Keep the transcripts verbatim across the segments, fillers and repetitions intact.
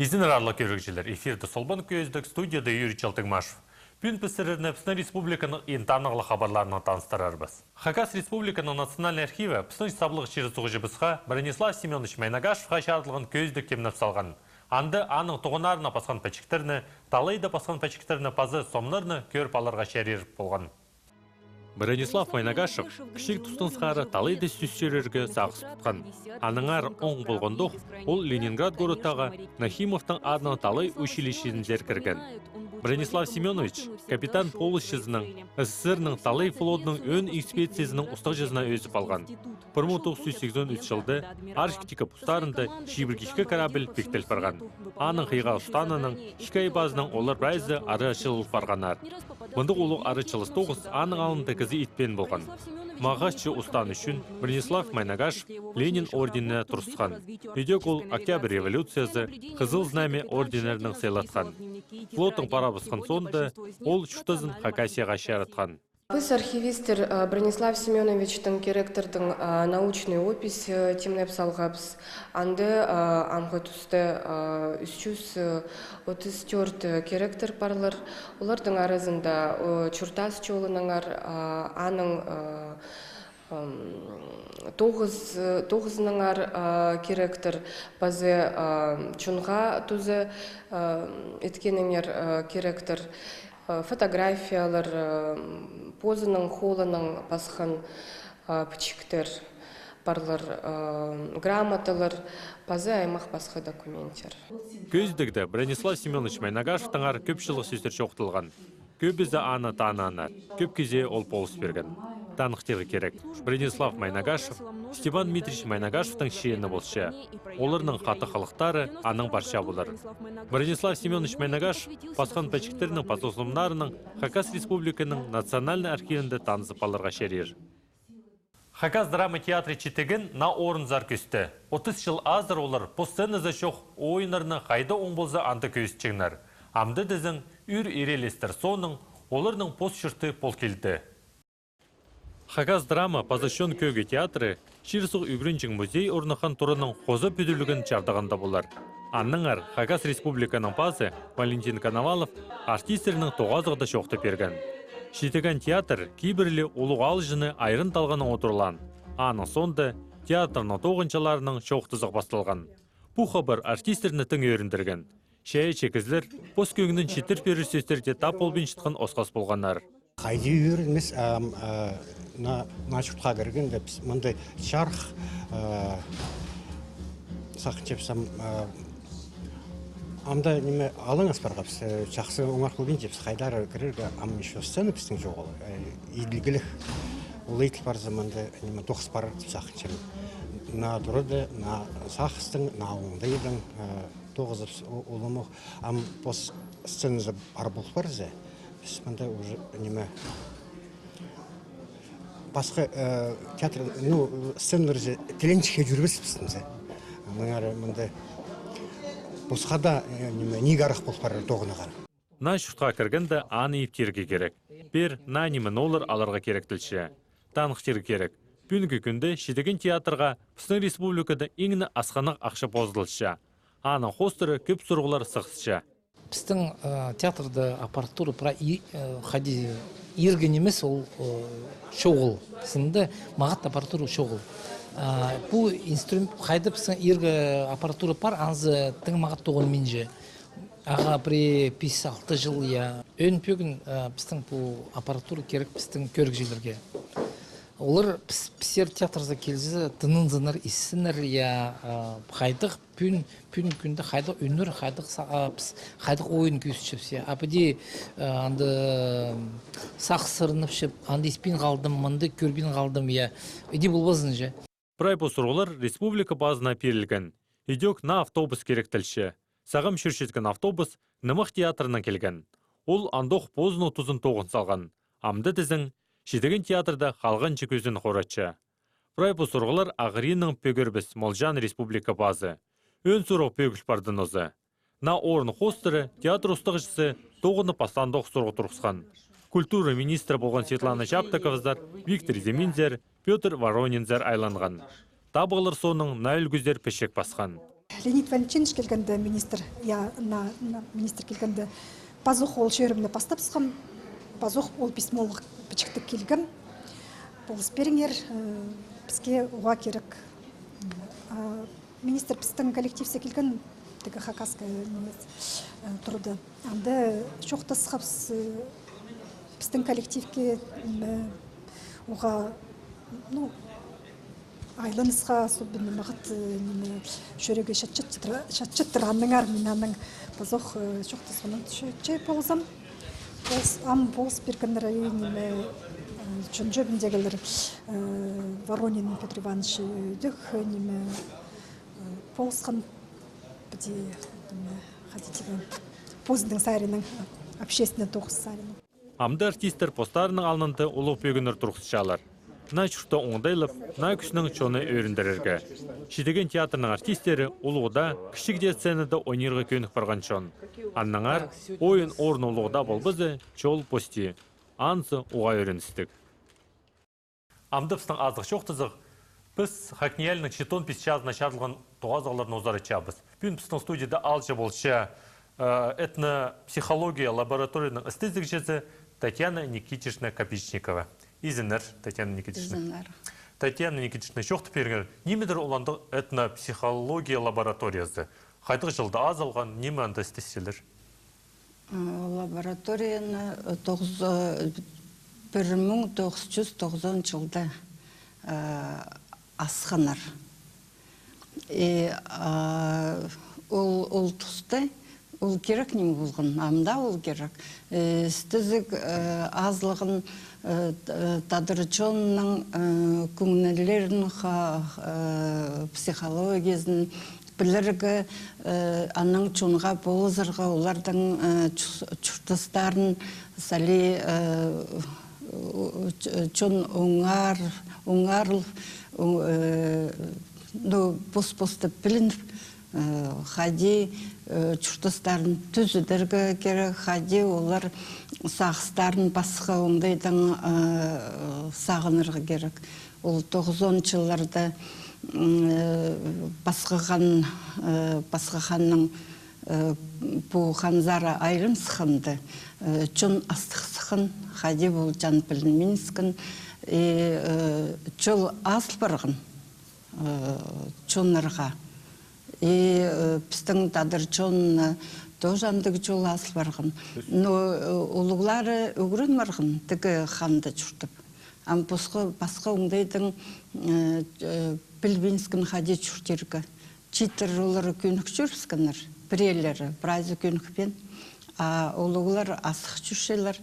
Изеннер, аарлығ кӧрігҷілер, эфирде «Солбан кӧзідіг», студияда Юрий Чалтыгмашев. Пӱӱн піс сірерні пістің республиканың иң танығлығ хабарларынаң таныстырарбыс. Хакас Республиканың Национальный архиві пістің саблығ чир-суғҷыбысха Бронислав Семёнович Майнагашевха чарыдылған кӧзідік тимнеп салған. Анда аның тоғынарына пасхан пічіктерні, талайда пасхан пічіктерні паза сомнарны кӧріп аларға чарир полған. Бронислав Майнагашев кічіг тустаң сығара талайда сӧс чӧрерге сағыс тутхан. Аннаңар оң полғандох, ол Ленинград городтағы Нахимовтың адынаң талай училищезінзер кірген. Бронислав Семёнович капитан полысчызынаң, СССР-ның талай флотының ӧӧн инспекциязының устағҷызына ӧзіп алған. Пір муң тоғыс чӱс сигізон ӱс чылда Арктика пустарында чибіргі ікі корабль пиктел парған. Аның хыйға устаанынаң ікі ай пазынаң олар прайзы ары ачылыл парғаннар. Мындағ улуғ ары чылыс тоғыс аның алнында кізі итпеен полған. Мағаа че устааны ӱчӱн Бронислав Майнагашев Ленин орденіне турысхан. Идӧк ол Октябрь революциязы, Хызыл Знамя орденнерінең сыйлатхан. Флоттаң парабысхан соонда ол чуртазын Хакасияға чаратхан. Піс, архивистер, а, Бронислав Семёновичтің, керектордың, а, научный опись, а, тимнеп салғабыс. Анда, а, амғы туста, а, ӱс чӱс, а, отыс тӧрт, а, керектор парлар. Олардың аразында, а, чуртас чолынаңар, а, аның, а, ам, тоғыс, а, тоғызынаңар, а, керектор, паза, а, чонға туза, а, иткеніңер, а, керектор. Э, фотографиялар, э, позының холынаң пасхан, э, пічіктер парлар, э, грамоталар, паза аймах пасха документтер. Кӧзідігде Бронислав Семёнович Майнагашевтеңер кӧп чыллығ сӧстер чоохталған. Кӧбізі аны танынааннар, кӧп кізее ол полыс пирген. Таныхтирға кирек, Бронислав Майнагашев Степан Дмитриевич Майнагашевтің чиені полча. Оларның хатығ хылыхтары анаң парча полар. Бронислав Семёнович Майнагашев пасхан пічіктернің паза сомнарынаң Хакас Республиканың Национальный архивінде танызып аларға чарир. Хакас драма театры Читіген наа орынзар кӧсті. Отыс чыл азыра олар пос сценазы чох ойыннарны хайда оң полза анда кӧзітчеңнер. Амды тізең, ӱр ирелестер соонаң оларның пос чурты пол килді. Хакас драма паза чон кӧгі театры чир-суғ ӱгренҷең музей орныххан тураның хоза пӱдірілген чардығында полар. Аннаңар Хакас Республиканың пазы Валентин Коновалов артистернің тоғазығда чоохтап пирген. Читіген театр кибірлі улуғ аалҷыны айран талғаннаң одырылаан. Аның соонда театрның тоғынҷыларынаң чоохтазығ пасталған. Пу хабар артистерні тың ӧріндірген. Чайаачы кізілер пос кӧңнін читір пирер сӧстерде тап полбинчатхан осхас полғаннар. Хайди ӧрінмес, ам, а, на, на чуртха кіргенде піс мындай чарых, а, сағынчабыс, ам, а, анда ниме алаңас парғабыс, э, чахсы оңар полбинчабыс, хайдар кірерге, ам ещё сцена пістің чоғыл, э, иділгілік. Ол иділ парза мында ниме тоғыс парар тіп сағынчам. На турада, на сағыстың, на оңдайдың, э, тоғызыбыс о-, оламох. Ам пос сценазы пар пол парза, піс мында уже ниме пасха, э, театр, ну, сценаларзар тіленчетке чӧрбеспіс мында. Аннаңар мында пасха даа, э, ниме, ниик арах пол парар тоғынарға. Наа чуртха кіргенде аны иптирге кирек. Пеер наа ниме-нолар аларға кирек тілче. Таныхтирға кирек, пӱӱнгі кӱнде Читіген театрға пістің республикада иң не асхынах ахча позылча. Аның хоостыра кӧп сурығлар сығысча. Пістің, э, театрда аппаратура прай и, э, хайди иргі нимес, ол, э, чоғыл. Сынында мағат аппаратура чоғыл. А, пу инструмент, хайда пістің иргі аппаратура пар, анзы тың мағат тоғынминча. Ағаа пірее пис-алты чыл, я. Ӧӧн пӧгін, э, пістің пу аппаратура кирек пістің кӧрігҷілерге. Олар піс-, пістер театрзар килзе, тынынзыннар, иссіннер, я, э, хайдағ пӱӱн, пӱӱнгі кӱнде хайдағ ӱннер, хайдағ са-, а, піс, хайдағ ойын кӧзітчебіс, я. А піди, э, анда, м, сағыс сырынып чіп, анда испин халдым, мында кӧрбин халдым, я. Іди полбазын че. Прай пу сурығлар республика пазына пирілген. Идӧк наа автобус кирек тілче. Сағам чӧрчеткен автобус нымах театрынаң килген. Ол андох позының тузын тоғын салған. Амды тізең, Читіген театрда халғанҷы кӧзен хоратча. Прай пу сурығлар ағыриннаң пӧгербес молҷаң республика пазы. Ӧӧн сурығ пӧгіл парды нооза. Наа орын хоостыра театр устағҷызы тоғынып пастаандох сурығ турғысхан. Культура министрі полған Светлана Чаптыковазар, Виктор Зиминзер, Пётр Воронинзер айланған. Табығлар соонаң наа ӱлгӱзер пічік пасхан. Леонид Валентинович килгенде, министр, я, на, на, министр килгенде, пазох ол чӧрімні пастабысхам, пазох ол письмолығ пічіктіг килгем. Полыс пиріңер, э, піске уғаа кирек. А, министр пістің коллективсер килген, тігі хакасская, ниме, э, турды. Анда чоохтасхабыс, э, пістің коллективке, ниме, уғаа, ну, айланысха, особенно мағат, э, ниме, чӱрегі чатчаттыр, чатчаттыр аннаңар, мин аннаң пазох, э, чоохтасханнаң че ползам. Полыс, ам полыс пиргеннер, ай, ниме, э, чон чӧбіндегілер, э, Воронин Пётр Иванович, э, ӧдӧк, э, ниме, э, полысхан, піди, ниме, хайди тиген, позының саринаң, общественный тоғыс саринаң. Амды артисттер постарының алнында улуғ пӧгіннер турғысчалар. Наа чуртты оңдайлап, наа кӱснең чонны ӧріндірерге. Чидеген театрның артисттері улуғда, кічігде сценада ойнирға кӧнік парған чон. Аннаңар ойын орны улуғда полбаза, чол пости. Анзы уғаа ӧріністіг. Амды пістің азых чоохтазығ. Піс ХакНИИЯЛИ-ның читон пис чазына чарыдылған тоғазығларны узаратчабыс. Пӱӱн пістің студияда аалҷы полча, э, этнопсихология лабораторияның істезігҷізі Татьяна Никитична Копичникова. Изеннер, Татьяна Никитична. Изеннер. Татьяна Никитична, чоохтап пиріңер, нимедір ол андағ этнопсихология лабораториязы? Хайдағ чылда азылған, ниме анда істесчелер? Э, лабораторияны, э, тоғыз, э, пір муң тоғыс чӱс тоғызон чылда, э, асханнар. И, а, ол, ол туста ол кирек ниме полған, ам даа ол кирек. Э, істезіг, э, азылған, э, т-, э, тадар чонның, э, кӧңнілерін, ха-, э, психологиязын пілерге, э, анаң чонға полызарға, олардың, э, чу-, чуртастарын сали, э, у-, ч-, чон оңар, оңарыл, о-, э, ну, пос-посты пілініп, э, хайди, э, чуртастарын тӱзедерге кирек, хайди олар сағыстарын пасха оңдайдаң, э, сағынарға кирек. Ол тоғызон чылларда, м, э, пасхахан, э, пасхаханның, э, пу ханзары айланысханда, э, чон астығ сыххан, хайди полҷаң пілінминіскен, и, э, чол азыл парған, э, чоннарға. И, э, пістің тадар чонына тоже андағ чол азыл парған. Но, э, улуғлары ӱгрен парған, тігі ханда чуртап. Ам пасха, пасха оңдайдаң, э, э, пілбиніскен хайди чуртирға. Чииттер олар кӧнік чӧрібіскеннер, пірелері, прайзы кӧнікпеен. А улуғлар асых чӧрчелер,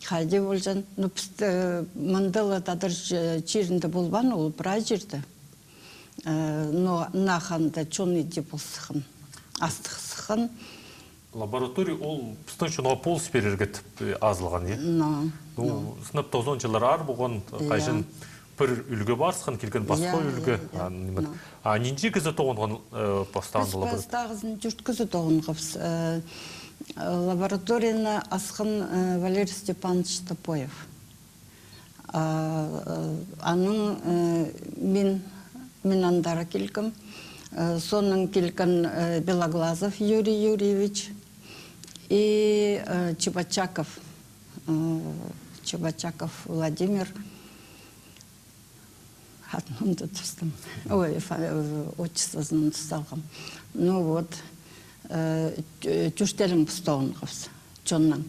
хайди полҷаң. Ну, піс, э, мында ла тадар ч-, чирінде полбаан ол, прай чирде. Э, но наа ханда чон иди пол сыххан, астығ сыххан. Лаборатория ол пістің чонға полыс пирерге тіп, э, азылған, я? Но, ну, но. Сынап тоғызон чыллар аар полған, я, хайҷан пір ӱлгӱ парысхан, килген пасха, я, ӱлгӱ. Я, я. А, ниме? Но. А нинҷе кізі тоғынған, э, пастағында лаборатория? Піс пастағызын тӧрт кізі тоғынғабыс. Э, лабораторияны асхан, э, Валерий Степанович Топоев. А, э, анаң, э, мин, мин андар килгем. Э, соонаң килген, э, Белоглазов Юрий Юрьевич и, э, Чебочаков, э, Чебочаков Владимир. Атын ундутыбыстым. Ой, фа-, э, отчествозын ундут салғам. Ну вот, э, тӧ-, тӧртеелең піс тоғынғабыс чоннаң.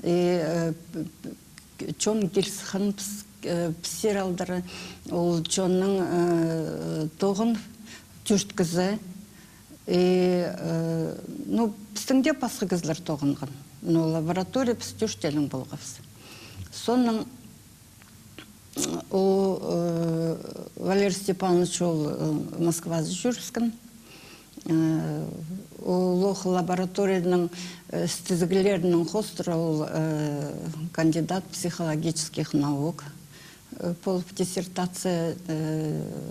И, э, п-, п-, чон кил сыххан піс, э, піссер алдыра, ол чоннаң, э, тоғын тӧрт кізі. И, э, ну, пістің дее пасха кізілер тоғынған. Но лаборатория піс тӧртеелең полғабыс. Соонаң ол, э, Валерий Степанович ол, э, Москвазы чӧрібіскен. Э, ол ох лабораторияның, э, істезіглерінің хоостыра ол, э, кандидат психологических наук, э, полып диссертация, э,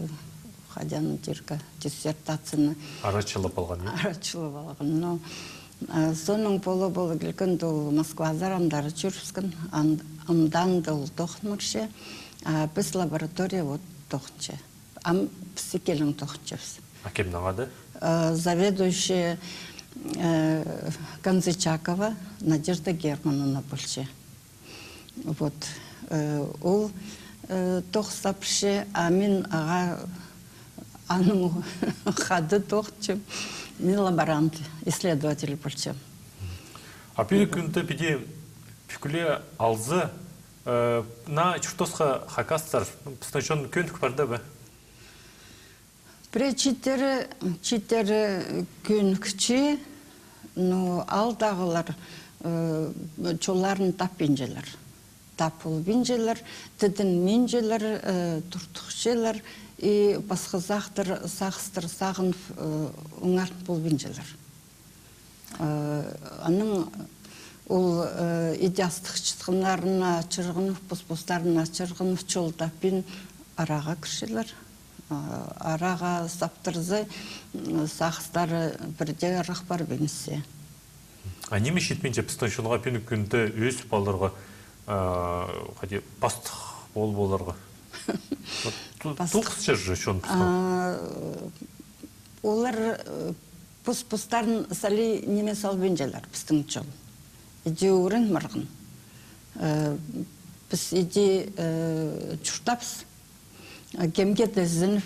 хайди аны тирге, диссертацияны. Арачылап алған, я? Арачылап алған, но, э, соонаң пола-пола килгенде ол Москвазар андар чӧрібіскен, ан-, андар ол тоғынмирче, а піс лаборатория вот тоғынча. Ам піс ікӧлең тоғынчабыс. А кемнең ады? Э, заведующая, э, Канзычакова Надежда Германовна полча. Вот, э, ол, э, тоғыс сапча, а мин ағаа аның хада тоғынчам, мин лаборант, исследователь полчам. А пӱӱнгі кӱнде піди пӱкӱле алза, э, наа чуртасха хакастар, пістің чон кӧнік пар даа ба? Пірее чииттері, чииттері кӧнікче, но аалдағылар, э, чолларын таппинчалар. Тап полбинчалар, тідінминчелер, э, туртухчалар, и пасха сағыстар, сағыстар сағынып, э, оңарып полбинчалар. Э, анаң ол, э, иди астығ чатханнарына чырғанып, пос-постарына чырғанып, чол таппин араға кірчелер. Э, араға саптырза, м, сағыстары пірдее ырах парбинча. А ниме читпинче пістің чонға пӱӱнгі кӱнде ӧсіп аларға, э, хайди, пастых полып аларға? Вот ту-, пастых. Тоғыс чир же чон пістің. А, олар, э, пос-постарын сали ниме салбинчалар пістің чон. Иди ӱгрен парған. Э, піс иди, э, чуртапс. Кемге-де ізініп,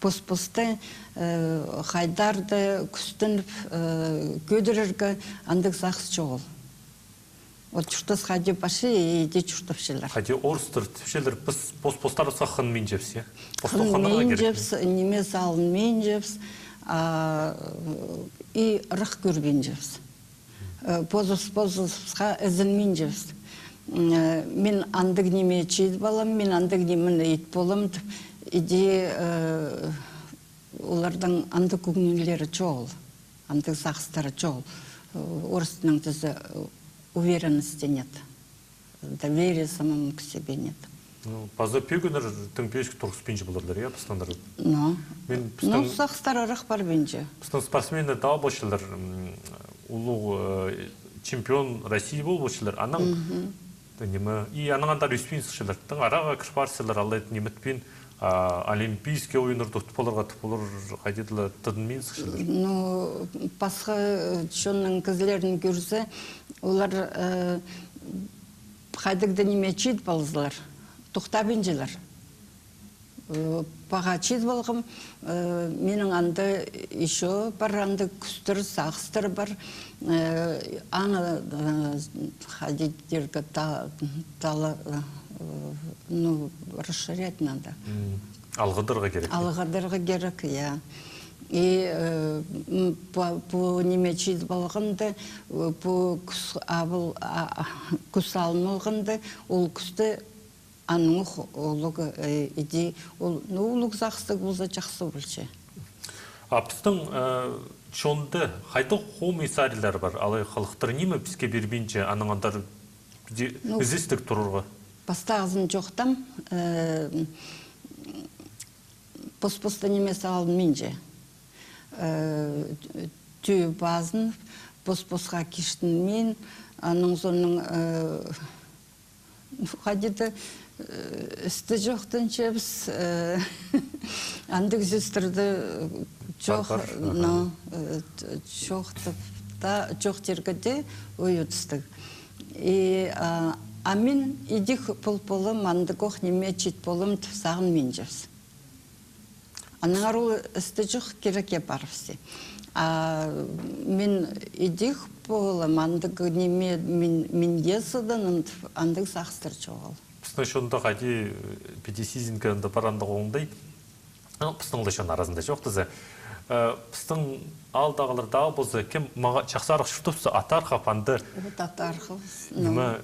пос-посты, э, хайдар-да кӱстеніп, э, кӧдірерге андағ сағыс чоғыл. Вот чуртас хайди парча, иди чуртапчалар. Хайди орыстар тіпчелер, піс пос-постарыбысха хынминчебіс, я? Пос-, хынминчебіс, ниме салынминчабыс, а, и ырах кӧрбинчебіс. Э, позыбыс, позыбысха ізінминчебіс. М, э, мин андағ ниме чидіп алам, мин андағ нимені ит полам тіп, иди, э, оларның андағ кӧңнілері чоғыл, андағ сағыстары чоғыл. Э, орыс тілінең тізе, э, уверенности нет. Доверия самому к себе нет. Ну, паза пӧгіннер тың пӧзік турғыспинча поларлар, я, пістің. Ну. Мин, ну, пістің сағыстар ырах парбинча. Пістің спортсменнер даа полчалар, м, улуғ, э, чемпион России пол полчалар. Анаң, мгм, да, ниме, и анаң андар ӧспин сыхчалар. Тың араға кір парчалар, алай ниме итпин, а, Олимпийский ойыннарда утып аларға тіп, олар хайди-да тыдынмин сыхчалар. Ну, пасха, э, чонның кізілерін кӧрзе, олар, э, хайдағ-да ниме чидіп алзалар, тохтабинчалар. Э, паға чидіп алғам, э, минің анда ещё пар, анда кӱстер, сағыстар пар. Э, аны, э, хайди тирге, та-, тала-, э, ну, расширять надо. М, алғыдарға кирек. Алғыдарға кирек, я. И, э, м, пу, пу ниме чидіп алғанда, э, пу кӱс абыл-, а, а, кӱс алын алғанда, ол кӱсті аның ох улуғ, э, иди, ол, ну, улуғ сағыстығ полза, чахсы полча. А пістің, э, чонда хайдағ хомай сариннар пар, алай халыхтар ниме піске пирбинче, анаң андар пірдее, ну, ізестіг турарға? Пастағызын чоохтам, э, пос-посты ниме салынминча. Э, тӧӧ пазын, пос-посха киштінмин, анаң соонаң, э, хайди-да, э, істі чоохтанчабыс, э, андағ сӧстерді чоох-, пар, пар, аха, ну, э, чоохтап та, чоохтирға даа ойутыстығ. И, а, а мин идӧк пол полам, андағох ниме чит полам тіп сағынминчабыс. Аннаңар ол істі чох, кирекке парыбысча. А мин идӧк полам, андағ ниме мин, мин дее сыдыным тіп, андағ сағыстар чоғыл. Пістің чонда хайди, э, піди сизінген анда пар андағ оңдай. Ну, пістің ле чон аразында чоохтаза. Э, пістің аалдағылар даа полза, кем мағаа чахсырах чуртапса, атархап анда. Вот атархабыс, ну. Ниме,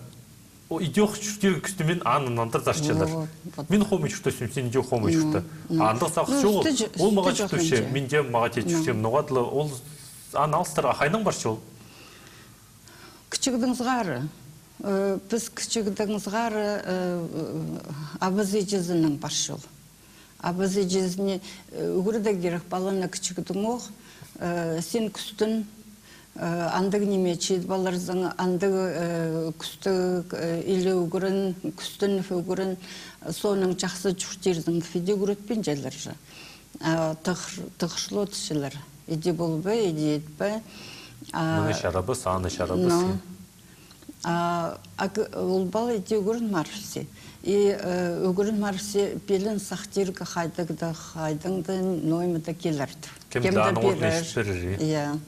о, идӧк чуртирға кӱстенмин, анаң андар тартчалар. Вот, вот. Мин хомай чуртапчам, син идӧк хомай чурта. Ну, ну. Андағ сағыс чоғыл. Ну, істі чо-, ол мағаа чуртапча, мин дее мағаа тее чуртапчам. Ну. Ноға-да ол аны алыстар, а хайдаң парча ол? Кічігдең сығара. Э, піс кічігдең сығара, э, абазы-іҷезінең парча ол. Абазы-іҷезіне, э, ӱгредерге кирек паланы кічігдең ох, э, син кӱстен, э, андағ ниме чидіп аларзың, андағ, э, кӱстіг, э, иле ӱгрен, кӱстеніп ӱгрен, соонаң чахсы чуртирзың, тіп иди ӱгретпинчелер же. А, тығыр-, тығырыл одырчалар. Иди полбай, иди итпей. А, мыны чарабас, аны чарабас, ну, я. А, ак-, ол пала иди ӱгрен парыбысча. И, э, ӱгрен парыбысча, пилін сах тирге хайдағ даа, хайдаң даа ноо ниме дее килер. Кем дее аны пирер. Ӱгредерге кирек, я.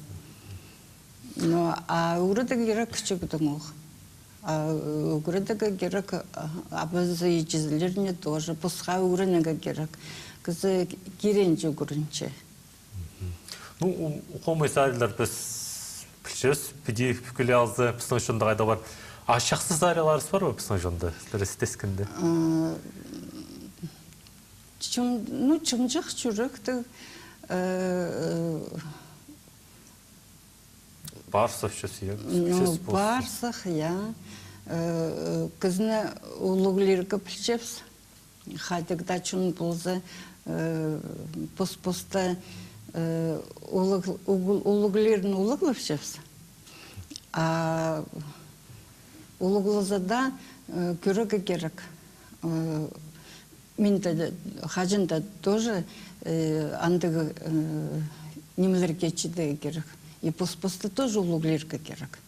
Но, а ӱгредерге кирек кічігдең ох. А ӱгредерге кирек, а, абазы-іҷезілеріне тоже, пасха ӱгренерге кирек. Кізі киренҷе ӱгренче. Ну, у-, хомай сариннар піс пілчебіс, піди пӱкӱле алза, пістің чонда хайдағ пар. А чахсы сариннарыбыс пар ба пістің чонда, сірер істескенде? Э, чым-, ну, чымҷах чӱректіг, э, э, пар сах, я, ну, пар сах, я. Э, э, кізіні улуғлирға пілчебіс. Хайдағ даа чон полза, э, пос-поста, э, улуғ-, улуғ-, улуғлирын улуғлапчабыс. А улуғлаза даа, э, кӧрерге кирек. Э, мин дее, хаҷан даа тоже, э, андағ, э, нимелерге чиидерге кирек. И пос-посты тоже улуғлирға кирек.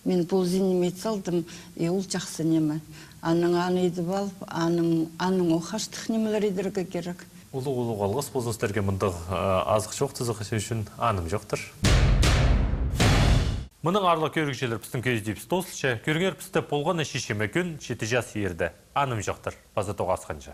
Мин пу ниме ит салдым, и ол чахсы ниме. Анаң аны идіп алып, анаң, анаң ох аштығ нимелер идерге кирек. Улуғ-улуғ алғыс ползын сірерге мындағ, э, азых чоохтазығ ӱчӱн. Аным чоохтар. Мының, аарлығ кӧрігҷілер, пістің кӧзідиибіс тоозылча. Кӧріңер пісті полған на шешеме кӱн читі час иирде. Аным чоохтар. Паза тоғасханҷа.